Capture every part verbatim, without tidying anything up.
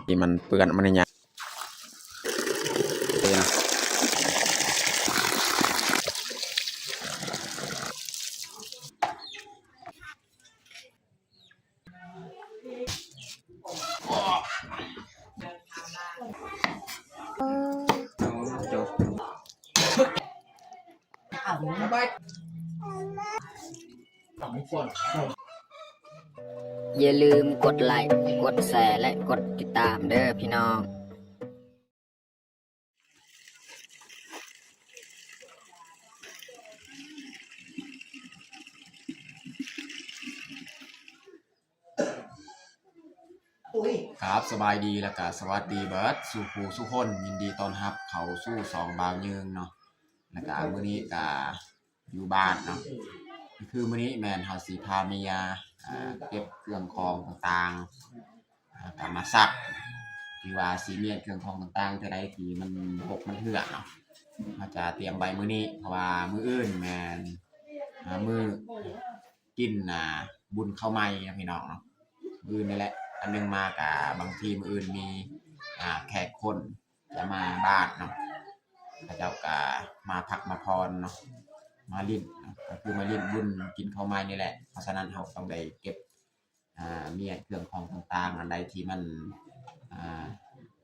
ที่มันเปื้อนมันหยัง อย่าลืมกดไลค์ กดแชร์ และกดติดตามเด้อพี่น้อง ครับ สบายดี แล้วก็สวัสดีเบิดสู่ผู้สู่คน ยินดีต้อนรับเข้าสู่ช่องบ่าวยืงเนาะ แล้วก็มื้อนี้ก็อยู่บ้านเนาะ ก็คือมื้อนี้แม่นเฮาสิพาเมีย อ่า เก็บเครื่องของต่างๆ อ่า ก็มาซัก ที่ว่าสิเมียนเครื่องของต่างๆ เทื่อใดที่มันหกมันเหื่อเนาะ เฮาจะเตรียมไว้มื้อนี้ เพราะว่ามื้ออื่นแม่น อ่า มื้อ กิน อ่า บุญข้าวใหม่นะพี่น้องเนาะ มื้ออื่นนี่แหละ อันหนึ่งมาก็บางทีมื้ออื่นมี อ่า แขกคนจะมาบ้านเนาะ เขาเจ้าก็มาพักมาผ่อนเนาะ มาเล่นเนาะ ก็คือมาเล่นบุญกินข้าวใหม่นี่แหละ เพราะฉะนั้นเฮาต้องได้เก็บ อ่า เมียนเครื่องของต่างๆ อันใดที่มัน อ่า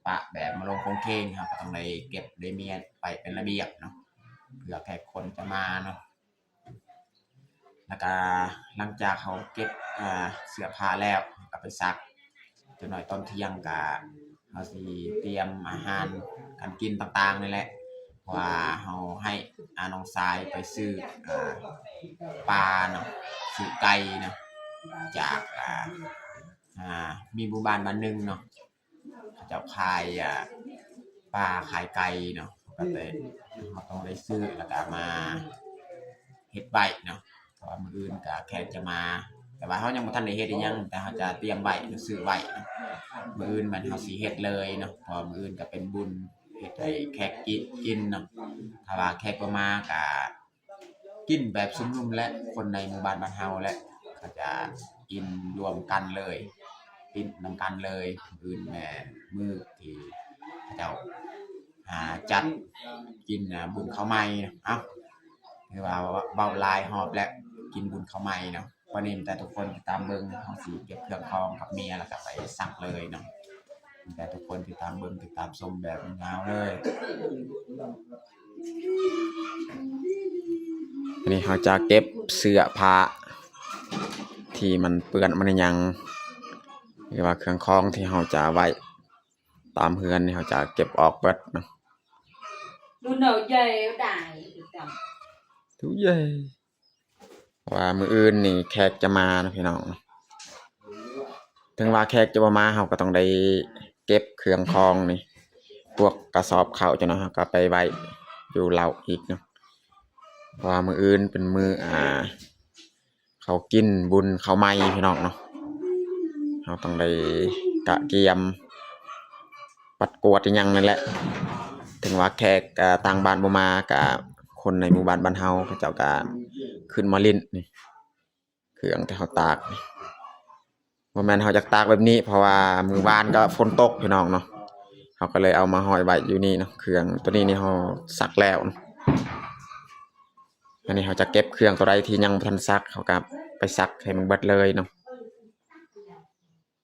ปะแบบมาลงคงเคง เฮาก็ต้องได้เก็บได้เมียนไปเป็นระเบียบเนาะ เผื่อแขกคนจะมาเนาะ แล้วก็หลังจากเฮาเก็บ อ่า เสื้อผ้าแล้ว ก็ไปซัก จักหน่อยตอนเที่ยงก็เฮาสิเตรียมอาหารการกินต่างๆ นี่แหละ เพราะว่าเฮาให้ อ่า น้องชายไปซื้อ อ่า ปลาเนาะ ซื้อไก่เนาะ จาก อ่า อ่า มีหมู่บ้านบ้านหนึ่งเนาะ เขาเจ้าขาย อ่า ปลาขายไก่เนาะ ก็เลยเฮาต้องได้ซื้อแล้วก็มาเฮ็ดไว้เนาะ เพราะว่ามื้ออื่นก็แขกจะมา แต่ว่าเฮายังบ่ทันได้เฮ็ดอิหยัง แต่เฮาจะเตรียมไว้ ซื้อไว้เนาะ มื้ออื่นมันเฮาสิเฮ็ดเลยเนาะ เพราะว่ามื้ออื่นก็เป็นบุญ เฮ็ดให้แขกกิน กินเนาะ ถ้าว่าแขกบ่มาก็ กินแบบชุมนุมและคนในหมู่บ้านบ้านเฮาและ ก็จะกินรวมกันเลย กินนำกันเลย มื้ออื่นแม่นมื้อที่เขาเจ้า อ่า จัดกิน อ่า บุญข้าวใหม่เนาะ เอ้า คือว่าเว้าหลายรอบแล้ว กินบุญข้าวใหม่เนาะ วันนี้มีแต่ทุกคนติดตามเบิ่ง เฮาสิเก็บเครื่องของกับเมียแล้วก็ไปซักเลยเนาะ มีแต่ทุกคนติดตามเบิ่ง ติดตามชมแบบยาวเลย อันนี้เฮาจะเก็บเสื้อผ้าที่มันเปื้อนมันหยัง หรือว่าเครื่องของที่เฮาจะไว้ตามเฮือนนี่ เฮาจะเก็บออกเบิดเนาะ ดูเนาะ ใหญ่ได้ ดูใหญ่ เพราะว่ามื้ออื่นนี่แขกจะมาเนาะพี่น้องเนาะ ถึงว่าแขกจะบ่มา เฮาก็ต้องได้เก็บเครื่องของนี่ พวกกระสอบข้าวจักหน่อย เฮาก็ไปไว้อยู่เล้าอีกเนาะ เพราะว่ามื้ออื่นเป็นมื้อ อ่า เขากินบุญข้าวใหม่พี่น้องเนาะ เฮาต้องได้กะเกียม ปัดกวาดอิหยังนั่นแหละ ถึงว่าแขก อ่า ต่างบ้านบ่มา กะคนในหมู่บ้านบ้านเฮา เขาเจ้าก็ขึ้นมาเล่นนี่ เครื่องที่เฮาตากนี่ บ่แม่นเฮาอยากตากแบบนี้ เพราะว่ามื้อวานก็ฝนตกพี่น้องเนาะ เฮาก็เลยเอามาห้อยไว้อยู่นี่เนาะ เครื่องตัวนี้นี่เฮาซักแล้วเนาะ อันนี้เฮาจะเก็บเครื่องตัวใดที่ยังบ่ทันซัก เฮาก็ไปซักให้มันเบิดเลยเนาะ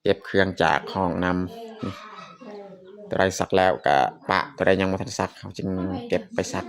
เก็บเครื่องจากห้องนำ ตัวใดซักแล้วก็ปะ ตัวใดยังบ่ทันซัก เฮาจึงเก็บไปซัก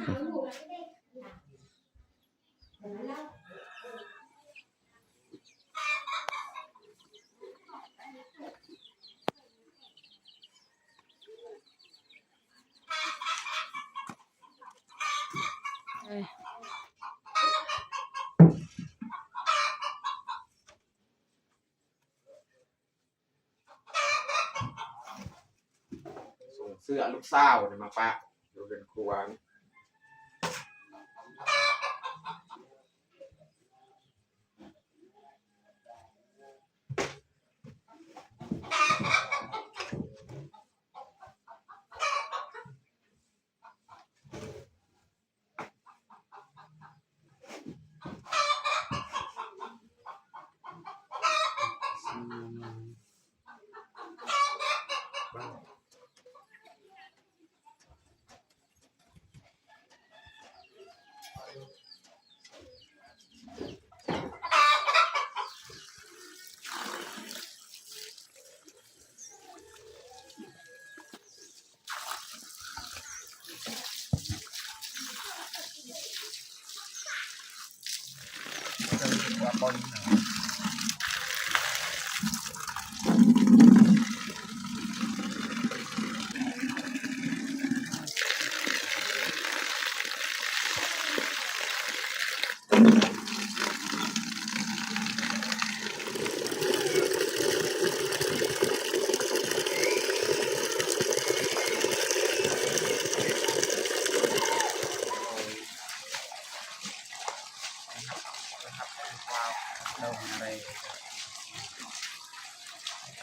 ส่งเสื้อลูกสาวเนี่ยมาปะอยู่เป็นครัว อืม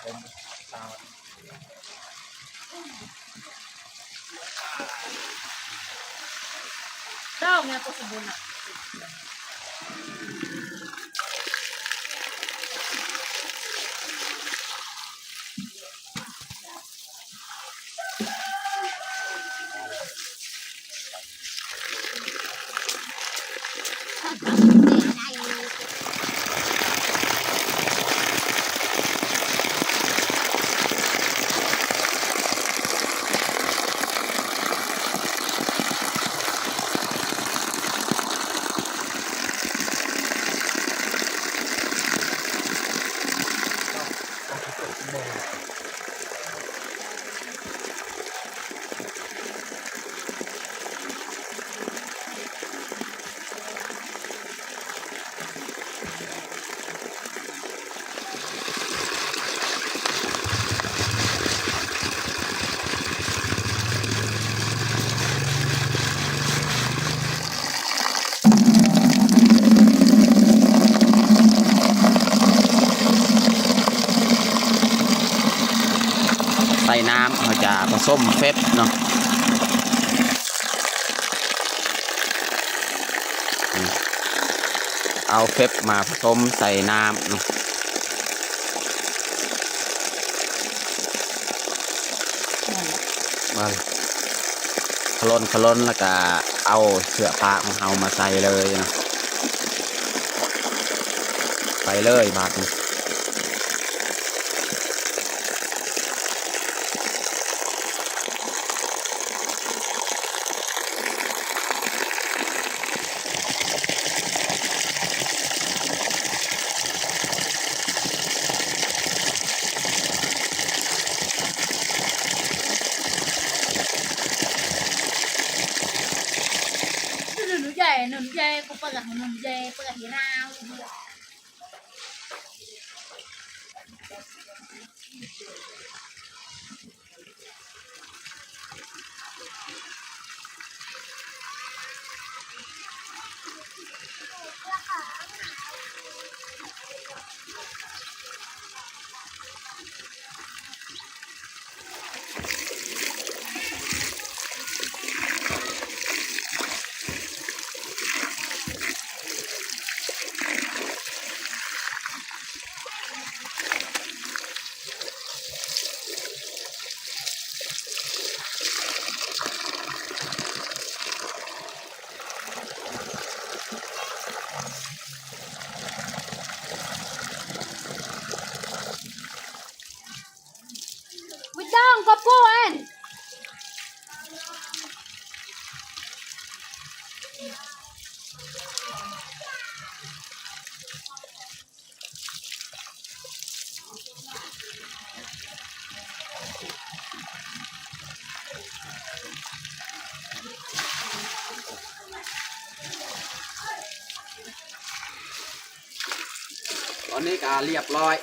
Daw, may ako sa buna. ใส่น้ำ เราจะผสมเฟบเนาะ เอาเฟบมาผสมใส่น้ำเนาะ มา ขลนขลนแล้วก็เอาเสื้อผ้าของเรามาใส่เลยเนาะ ไปเลยบาดนี้ Nunu jai, nunu jai, ko paga nunu jai, paga hirau. Wait lang, kapuan! ตอนนี้ก็เรียบร้อย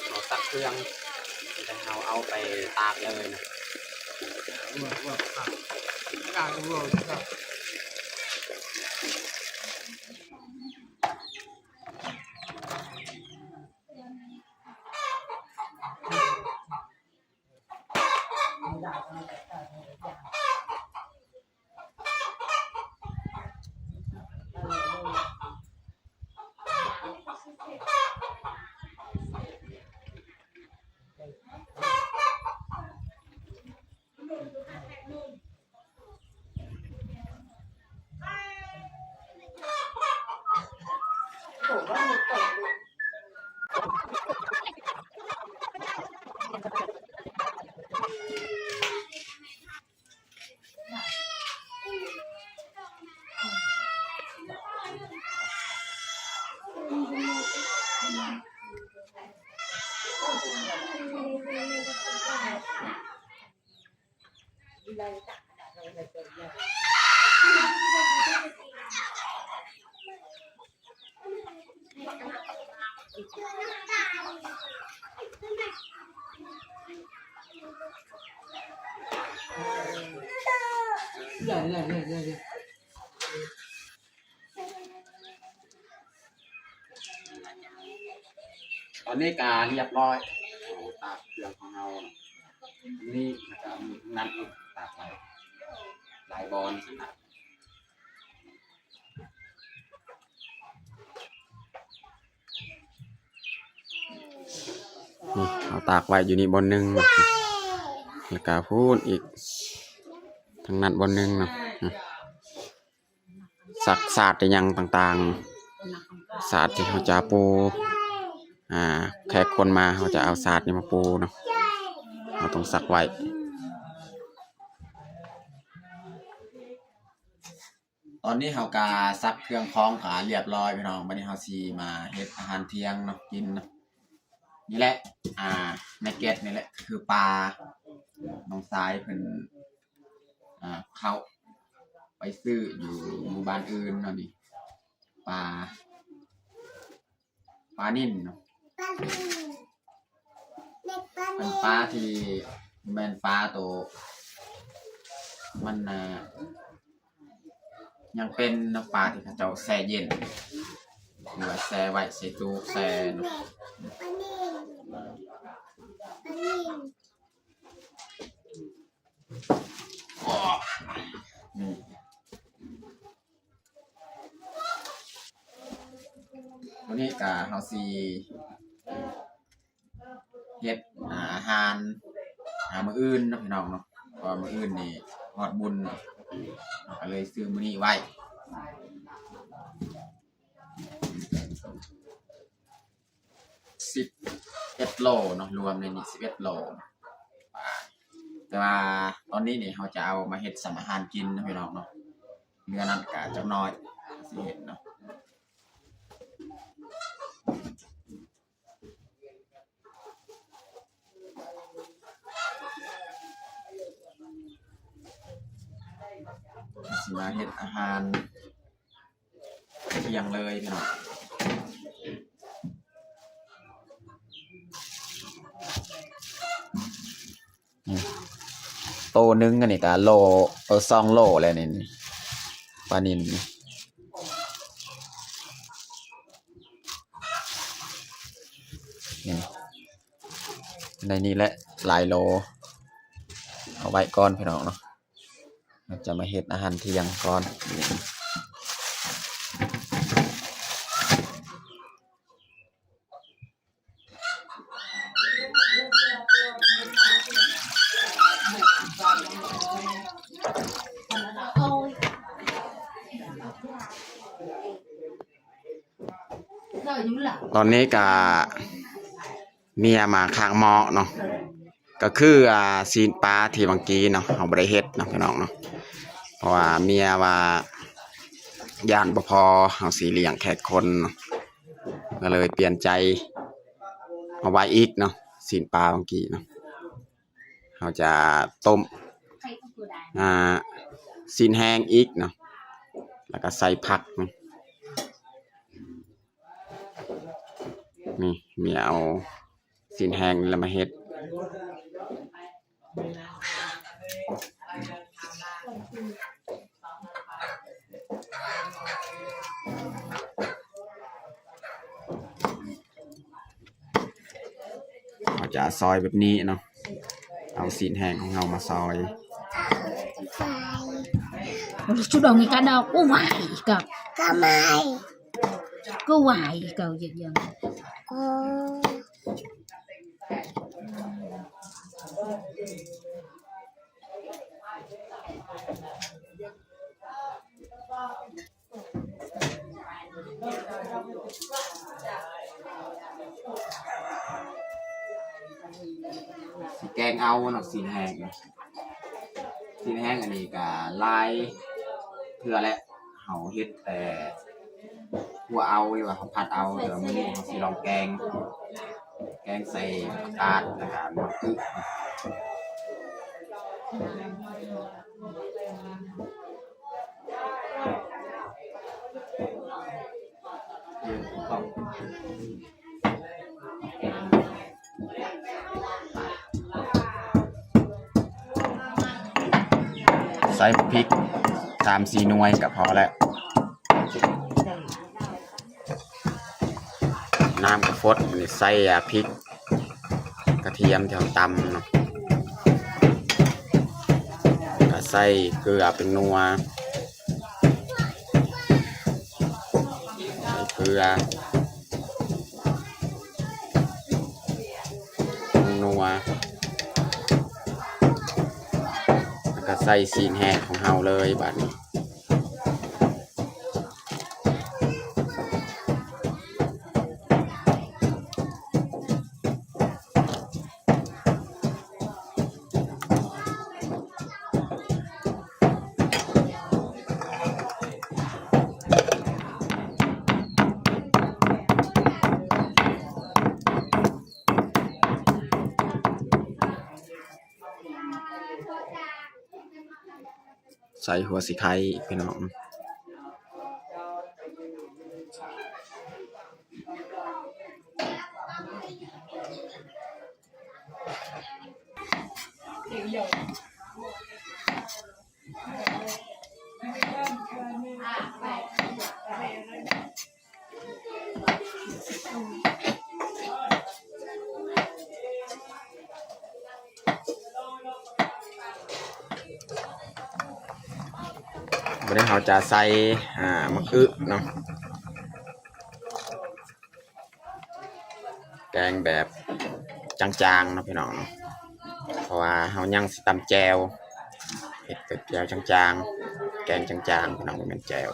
เราตักเครื่อง จะเอา เอาไปตากเลยนะ ตอนนี้ก็เรียบร้อย ตากเครื่องของเฮานี่ แล้วก็มีนั่นอีก ตากไว้หลายบอนขนาด นี่ เอาตากไว้อยู่นี่บอนหนึ่ง แล้วก็พู้นอีก ทางนั้นบอนหนึ่งเนาะ นี่ ซักสาดอิหยังต่างๆ สาดที่เขาจะปู อ่า แขกคนมาเขาจะเอาสาดนี่มาปูเนาะ เราต้องซักไว้ ตอนนี้เขากะซักเครื่องของกะเรียบร้อยพี่น้อง บัดนี้เขาสิมาเฮ็ดอาหารเที่ยงเนาะ กินเนาะ นี่แหละ อ่า ในแก๊สนี่แหละ คือปลา น้องสายเพิ่น อ่า เข้าไปซื้ออยู่หมู่บ้านอื่นเนาะนี่ ปลา ปลานิ่นเนาะ ปลานิ่น เด็กปลาเป็นนิ่น ปลาที่ แม่นปลาโต มันน่ะ ยังเป็นเนาะ ปลาที่เขาเจ้าแช่เย็น หรือว่าแช่ไว้ใส่ตู้แช่เนาะ ปลานิ่น ปลานิ่น นี่ วันนี้กะเฮาสิเฮ็ด อ่า อาหาร อ่า มื้ออื่นเนาะพี่น้องเนาะ เพราะว่ามื้ออื่นนี่ฮอดบุญเนาะ เฮาก็เลยซื้อมื้อนี้ไว้ สิบเอ็ดโลเนาะ รวมในนี้สิบเอ็ดโล แต่ว่าตอนนี้นี่เฮาจะเอามาเฮ็ดสำอาหารกินเนาะพี่น้องเนาะ เหลือนั้นกะจักหน่อยสิเฮ็ดเนาะ สิมาเฮ็ดอาหารเที่ยงเลยพี่น้อง อืม โตหนึ่งอันนี้กะโล เออ สองโลแล้วนี่ ปลานิลนี่ นี่ ในนี้แหละหลายโล เอาไว้ก่อนพี่น้องเนาะ เราจะมาเฮ็ดอาหารเที่ยงก่อน ตอนนี้กะเมียมาข้างหม้อเนาะ ก็คือ อ่า ซี้นปลาที่เมื่อกี้เนาะ เฮาบ่ได้เฮ็ดเนาะพี่น้องเนาะ เพราะว่าเมียว่าย่านบ่พอ เฮาสิเลี้ยงแขกคนเนาะ ก็เลยเปลี่ยนใจเอาไว้อีกเนาะ ซี้นปลาเมื่อกี้เนาะ เฮาจะต้ม อ่า ซี้นแห้งอีกเนาะ แล้วก็ใส่ผักเนาะ นี่ เมียเอาซี้นแห้งนี่แหละมาเฮ็ด เราจะซอยแบบนี้เนาะ เอาซี้นแห้งของเรามาซอย ชุดดอกมีการดอกอู้ไหวกับ ก็ไม่ ก็ไหวกับเยอะๆ อ๋อ สิแกงเอาเนาะ ซี้นแห้งเนาะ ซี้นแห้งอันนี้ก็หลายเทื่อแล้ว เฮาเฮ็ดแต่คั่วเอา หรือว่าเฮาผัดเอา แต่ว่ามื้อนี้เฮาสิลองแกง แกงใส่ผักกาด แล้วก็หมากอึ ใส่พริกสามสี่หน่วยก็พอแล้ว น้ำก็ฟด นี่ใส่ อ่า พริก กระเทียมที่เราตำเนาะ ก็ใส่เกลือเป็นนัว ใส่เกลือ นัว แล้วก็ใส่ซีนแห้งของเฮาเลยบัดนี้ ใส่หัวสิไคร้อีกพี่น้อง วันนี้เราจะใส่ อ่า มะอึเนาะ แกงแบบจางๆเนาะพี่น้องเนาะ เพราะว่าเรายังสิตำแจ่ว เฮ็ดเป็นแจ่วจางๆ แกงจางๆ พี่น้อง บ่แม่นแจ่ว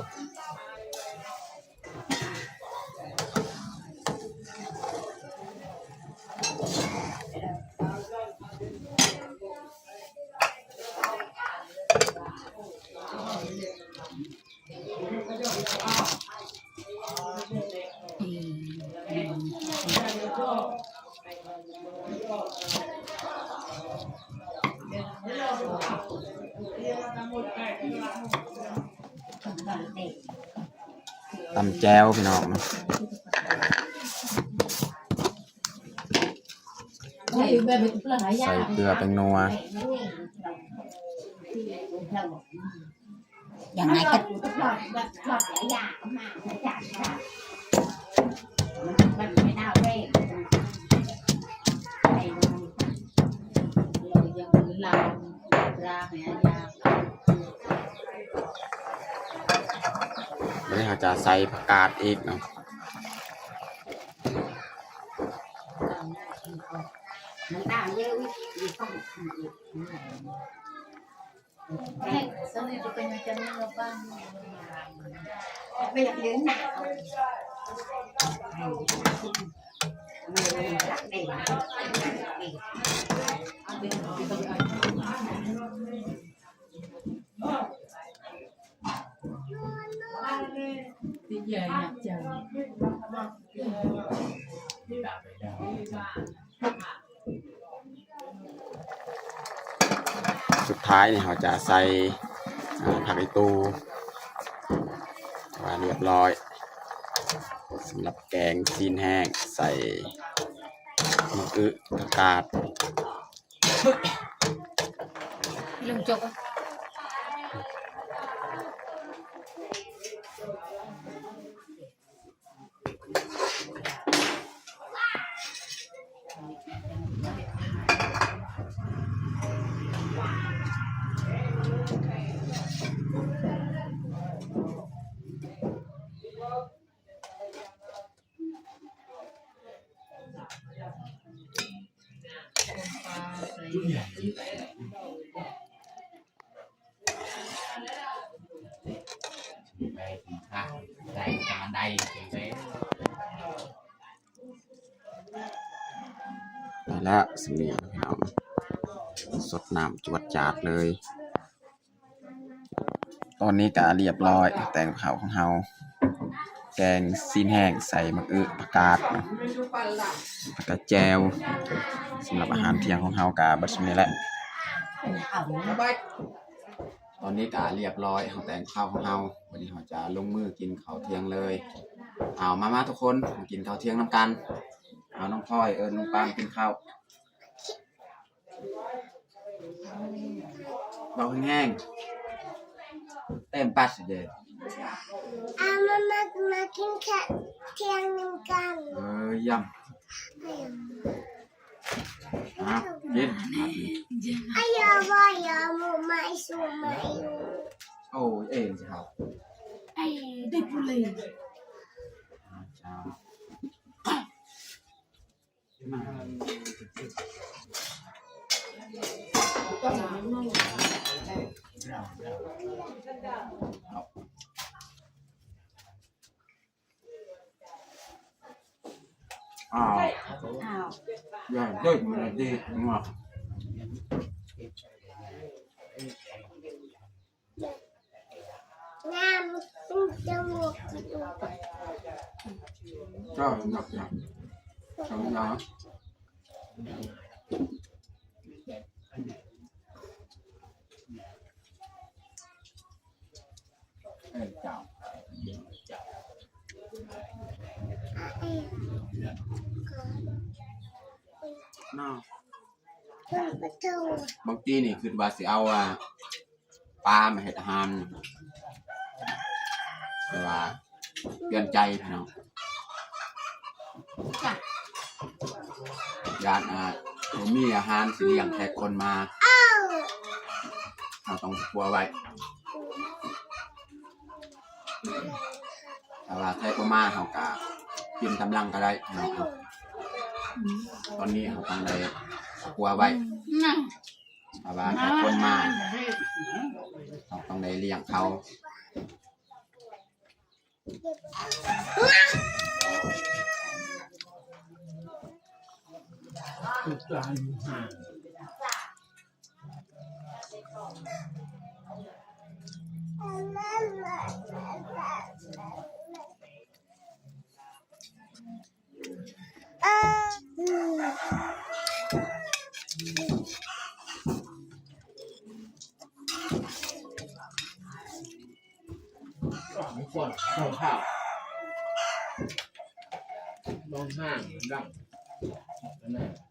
ตำแจ่วพี่น้อง ใส่เกลือเป็นนัว ยังไงก็ วันนี้เราจะใส่ผักกาดอีกเนาะ ไม่อยากเลี้ยงหนา สุดท้ายนี่เราจะใส่ อ่า ผักอีตู ว่าเรียบร้อย สำหรับแกงซีนแห้งใส่มะอึผักกาด ลุงจกอะ ไปแล้ว สำเนียงพี่น้อง สดน้ำจวดจาดเลย ตอนนี้ก็เรียบร้อย แตงข้าวของเฮา แกงซีนแห้งใส่มะอึผักกาด แล้วก็แจ่ว สำหรับอาหารเที่ยงของเฮาก็เบิดส่ำนี้แหละ ตอนนี้ก็เรียบร้อย เฮาแตงข้าวของเฮา วันนี้เฮาจะลงมือกินข้าวเที่ยงเลย เอามา มาทุกคน มากินข้าวเที่ยงนำกัน เอาน้องพลอย เอิ้นน้องปาล์มกินข้าว เว้าแฮงๆ เต็มปากสิเด้อ เอามา มา มากินข้าวเที่ยงนำกัน เออ เยี่ยม เยี่ยม เองสิครับ ไอ้ได้พูดเลย อ่าจ้า อ้าว อ้าว อย่าเด็กมันดีงอก น้ำมันจะหมดอยู่ เจ้าหนักหนักสองอย่าง เออเจ้า เอ้ย เนาะ เปิดประตู บางทีนี่คือว่าสิเอาอ่ะปลามาเฮ็ดอาหาร แต่ว่าเปลี่ยนใจพี่น้อง จ้ะ ย่านอ่ะบ่มีอาหารสิเลี้ยงแขกคนมา อ้าว เราต้องครัวไว้ แต่ว่าแขกบ่มาเราก็กินกำลังก็ได้พี่น้อง ตอนนี้เราต้องได้ครัวไว้ นั่ง แต่ว่าแขกคนมาเราต้องได้เลี้ยงเขา เออ ก่อนก่อนข้าวลองห้างดังนั่นแหละ